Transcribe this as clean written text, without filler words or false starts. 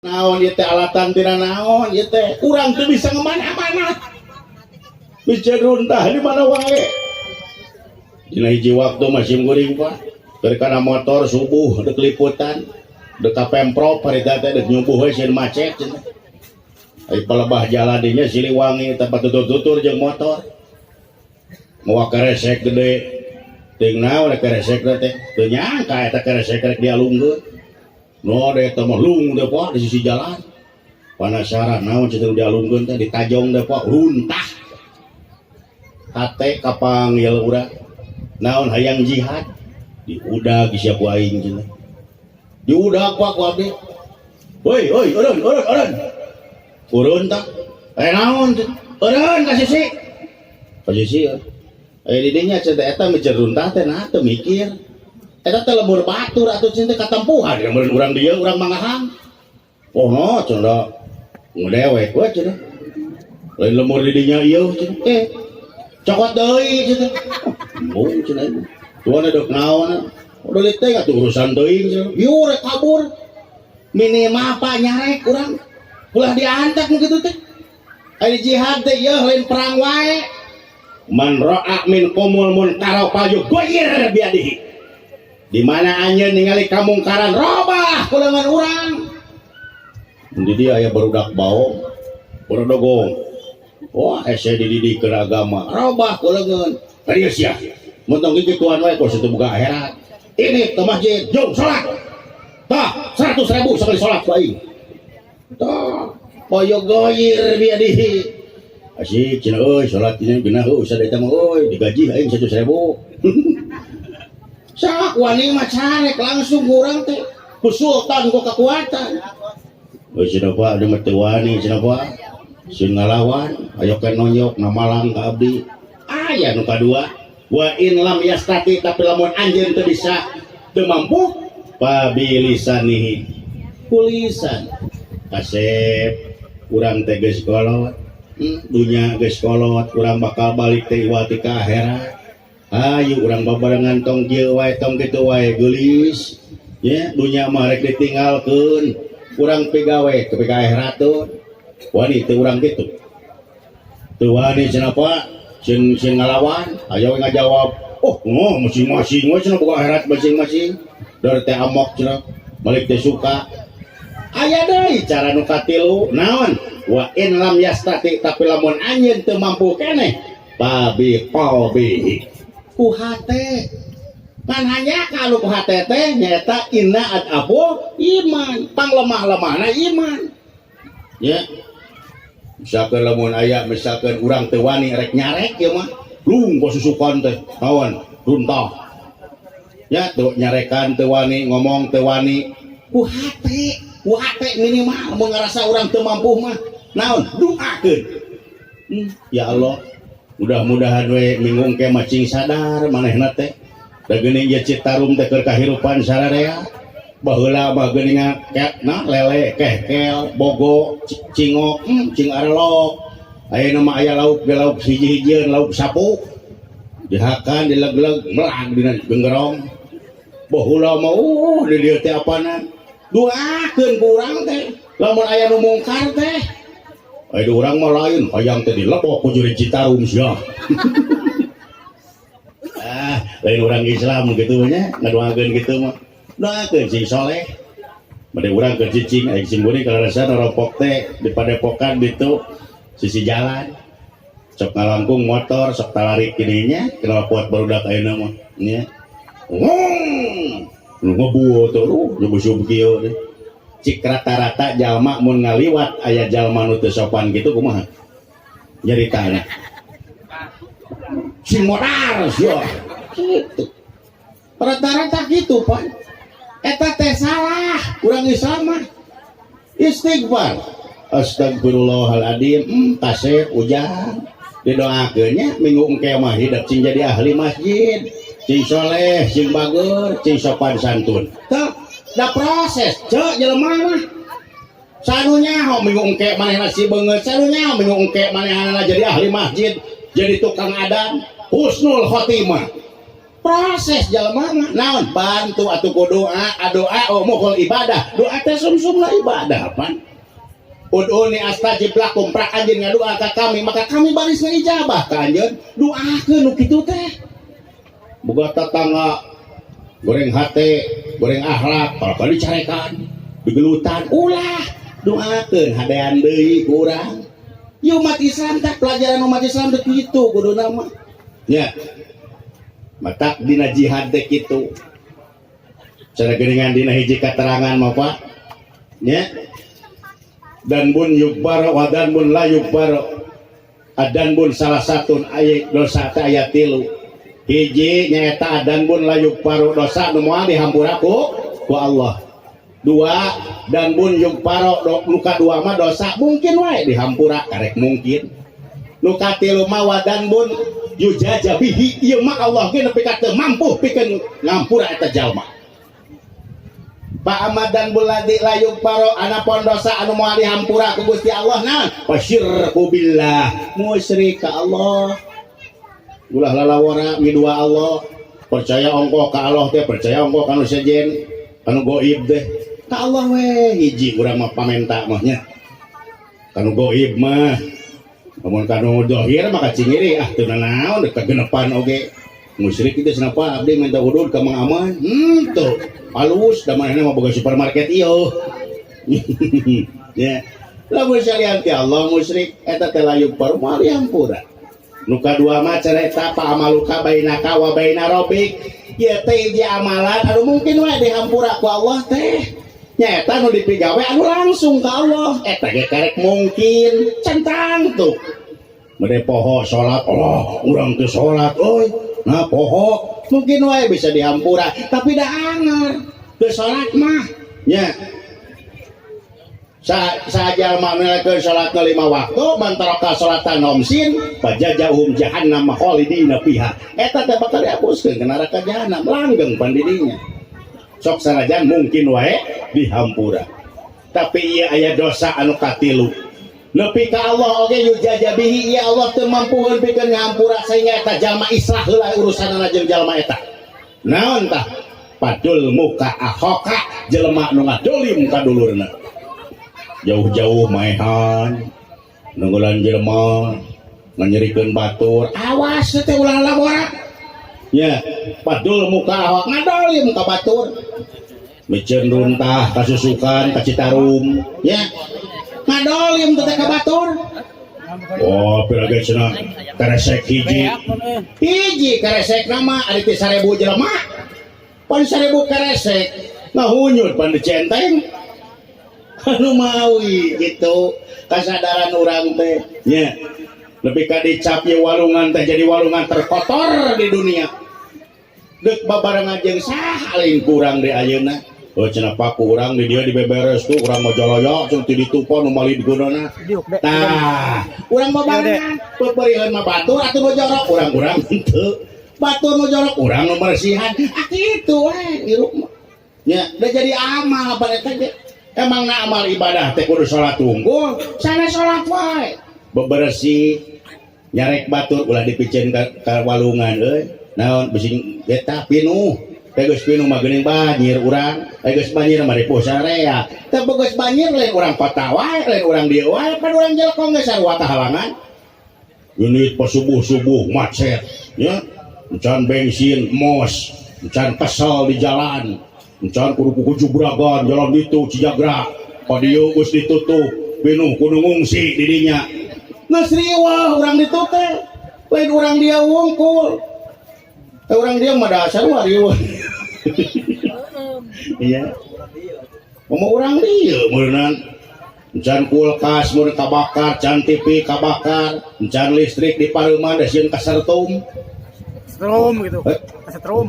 Naon ieu teh, alatan tina naon ieu teh? Urang teu bisa ngemana-mana, bisa runtah di mana wae. Dina hiji waktu masih guring, Pak, keur kana motor subuh, dek liputan, dek ka Pemprov harita teh, dek nyubuh we sieun macet cenah. Ai palebah jalan dinya Siliwangi tempat tutur-tutur jeung motor mawa keresek gede. Teuing naon keresek teh, teu nyangka eta keresek rek dialungkeun. No, deh teh mah lung deh, Pak, di sisi jalan. Penasaran naon cenah dialungkeun teh, ditajong deh, Pak, runtah. Hate kapanggil urang. Naon hayang jihad? Diudag sia ku aing cenah. Diudag, Pak, ku abdi. Woi, woi, eureun, eureun, eureun. Urun tah. Eh, naon cenah? Eureun ka sisi. Ka sisi ya. Eh, di dinya cenah eta mikir runtah teh, nah teu mikir. Eta teh lembur batur atuh cenah, katempuhan yang meureun urang dieu urang mangahang. Oh no, cenah ngedewek we cenah. Lain lembur di dinya ieu cenah. Eh, cokot deui cenah. Oh, cenah ieu. Tuan dek naon? Udah lihat teh atuh urusan teuing cenah. Ieu rek kabur. Minimal, Pak, nyarek urang. Ulah diantak nu kitu teh. Ari jihad teh ieu lain perang wae. Man ra'a minkumul munkara falyughayyir biyadihi. Di mana anjeun ningali kamungkaran, robah ku leungeun urang. Di dia aya barudak baong, barodogong. Wah, hese dididik ke agama, robah ku leungeun. Serius ya. Mun tong gituan wae kok situ buka akhirat. Ini ke masjid, jom salat. Tah, 100.000 sekali salat ku aing. Tah, falyughayyir biyadihi. Asik cenah euy, salat ini geunah euy, sada eta mah euy, digaji aing 100.000. Sak wani mah carek langsung urang teh. Ku sultan, ku kekuatan. Euy cenah, Pak, dia mah teu wani cenah, Pak. Sieun ngalawan, ayo ke nonyok ngamalang ka abdi. Aya nu kadua, wa in lam yastati, tapi lamun anjeun teu bisa, teu mampu, fa bilisanihi, ku lisan. Kasep urang teh geus kolot. Dunya geus kolot, urang bakal balik teh iwati ka akhirat. Ayo urang babarengan, tong kieu wae, tong kitu wae, geulis. Ya, dunya mah rek ditinggalkeun. Urang pigawe ke ka akhirat tuh. Wani teu urang kitu? Teu wani cenah, Pak, sieun sieun ngalawan. Ayo we ngajawab. Oh, oh masing-masing we cenah, boga akhirat masing-masing. Dari teh amok cenah, balik teh suka. Aya deui cara nu katilu, naon? Wa in lam yastati, tapi lamun anjeun teu mampu keneh, fa bi qalbihi, ku hate. Kan hanya kalau ku hate teh nyaeta inna adh'aful iman, panglemah-lemahna iman. Ya. Misalkan lamun aya, misalkan urang teu wani rek nyarek ieu mah, lung susukan teh, naon? Runtah. Ya, tuh nyarekan teu wani, ngomong teu wani, ku hate, ku hate minimal mun ngarasa urang teu mampu mah. Naon? Doakeun. Ya Allah, mudah-mudahan we minggu ke macing sadar manehna teh. Da geuning ieu Citarum teh keur kahirupan sararea. Baheula mah geuningan nah lele, kehkel, bogo, cingok, cing arelok. Ayeuna mah aya lauk ge lauk hiji-hijieun, lauk sapu. Dihakan, dileg-leg, melang dina genggerong. Baheula mah di dieu teh apana? Doakeun ku urang teh. Lamun aya nu mungkar teh, aya urang mah lain, hayang teh dilebok ku jurig Citarum sia. Ah, lain orang Islam gitu nya, ngadoakeun kitu mah. Doakeun sing soleh. Bade urang keur cicing, aya sing kuring kalau rompok teh di padepokan ditu sisi jalan. Sok ngalangkung motor, sok talarik kininya, knalpot barudak ayeuna mah nya. Wong! Nu ngebuo tuh, nyubusub kieu teh. Cik rata-rata jalma mun ngaliwat aya jalma nu teu sopan gitu kumaha? Nyaritana. Sing modar sia. Gitu. Rata-rata gitu, Pak. Eta teh salah, urang Islam mah. Istighfar. Astagfirullahaladzim, kasep ujang. Didoakeun nya minggu engke mah hidup cing jadi ahli masjid, cing soleh, cing bager, cing sopan santun. Teu da proses, cek jelema mah. Sanu nyaho minggu engke manehna si beungeut, sanu nyaho minggu engke manehna jadi ahli masjid, jadi tukang adan, husnul khotimah. Proses jalma mah. Naon? Bantu atuh ku doa, doa oh mukhul ibadah. Doa teh sumsumna ibadah pan. Ud'uni astajib lakum, prak anjeun ngadoa ka kami, maka kami baris ngaijabah ka anjeun. Doakeun nu kitu teh. Boga tetangga goreng hate, goreng akhlak, kalau kali dicarekan, digelutan, ulah doakeun hadean deui ku urang. Ya umat Islam teh, pelajaran umat Islam teh kitu kuduna mah. Ya. Matak dina jihad teh kitu. Cara geuningan dina hiji katerangan mah, Pak. Ya. Dzanbun yughfaru wa dzanbun la yughfaru. Adzanbun salah satu ayat dosa teh aya tilu. Hiji nyaeta dzanbun la yughfaru, dosa nu moal dihampura ku Allah. Dua, dzanbun yughfaru, nu kadua mah dosa mungkin wae dihampura, karek mungkin. Nu katilu mah wa dzanbun yujaza bihi, ieu mah Allah ge nepi ka teu mampu pikeun ngampura eta jalma. Fa amma dzanbul ladzi la yughfaru, anapun dosa anu moal dihampura ku Gusti Allah naon? Fasyirku billah, musyrik ka Allah. Ulah lalawara midua Allah. Percaya ongkoh ka Allah teh, percaya ongkoh ka nu sejen, kanu goib teh. Ka Allah we hiji urang mah pamenta mah nya. Kanu goib mah. Lamun kanu dohir mah kacingiri ah teu nanaon dek kagenepan oge. Musyrik itu senapa abdi minta udud ka Mang Aman. Tuh. Halus da manehna mah boga supermarket ieu. Ya. Lamun salian ti Allah musyrik eta teh la yughfaru, moal dihampura. Nu kadua mah careta fa amaluka bainaka wa baina rabbik. Ieu teh hiji amalan anu mungkin wae dihampura ku Allah teh. Nyaeta nu dipigawe anu langsung ka Allah. Eta ge karek mungkin centang tuh. Mede poho salat, oh urang teu salat euy. Nah poho mungkin wae bisa dihampura, tapi da anger teu salat mah nya. Sa sajalma nelakeun salat lima waktu, man taraka salatan khamsin fajazauhum jahannam khalidina fiha. Eta teh bakal dihapuskeun ke neraka jahannam, langgeng pandidinya. Sok sanajan mungkin wae dihampura. Tapi ieu aya dosa anu katilu. Nepi ka Allah oge yujaza bihi, ya Allah teu mampuheun pikeun ngahampura sehingga eta jalma islah heula urusanana jeung jalma eta. Naon tah? Fadzulmuka akhaka, jelema nu ngadolim ka dulurna. Jauh-jauh maehan, nunggulan jelema, nganyerikeun batur, awas teh ulah labora. Ya, fadzulmuka akhaka, ngadolim ka batur. Miceun runtah kasusukan ka Citarum, ya. Ngadolim teh ka batur. Oh, pira ge cenah karesek hiji. Hiji karesek nama ari teh 1000 jelema. Pan 1000 karesek ngahunyut pan dicenteng. Anu mawi gitu kasadaran urang teh nya. Lebih ka dicap ye walungan teh jadi walungan terkotor di dunia. Deuk babarengan jeung saha lain kurang di ayeuna. Oh cenah paku urang di dia dibeberes tuh urang Majalaya cenah ti ditu pa nu mali digunana. Tah, urang babarengan peperiheun mah batur atuh nu jorok, urang-urang henteu. Batur nu jorok, urang nu bersihan. Ah kitu we hirup mah. Nya, da jadi amal apa eta ge. Emang na amal ibadah teh kudu salat tungkul, sana salat wae. Bebersih, nyarek batur ulah dipiceun ka walungan euy. Naon bisi eta pinuh. Teh geus pinuh mah geuning banjir urang, eh geus banjir mah ripuh sarea. Teh geus banjir lain urang kota wae, lain urang dieu wae, pan urang Jelekong geus sarua kahalangan. Ini pas subuh-subuh macet, ya. Encan bensin, mos, encan kesel di jalan, encan kudu kujubragan jalan itu Cijagra. Pa dieu geus ditutup, pinuh kudu ngungsi di dinya. Geus riweuh urang ditu teh. Lain urang dia wungkul. Eh, urang dia mah dasar wah riweuh. Iya. Mau urang dia meureunan encan kulkas mun kabakar, can TV kabakar, encan listrik di pareuman da sieun kasertum. Setrum gitu. Eh? Setrum.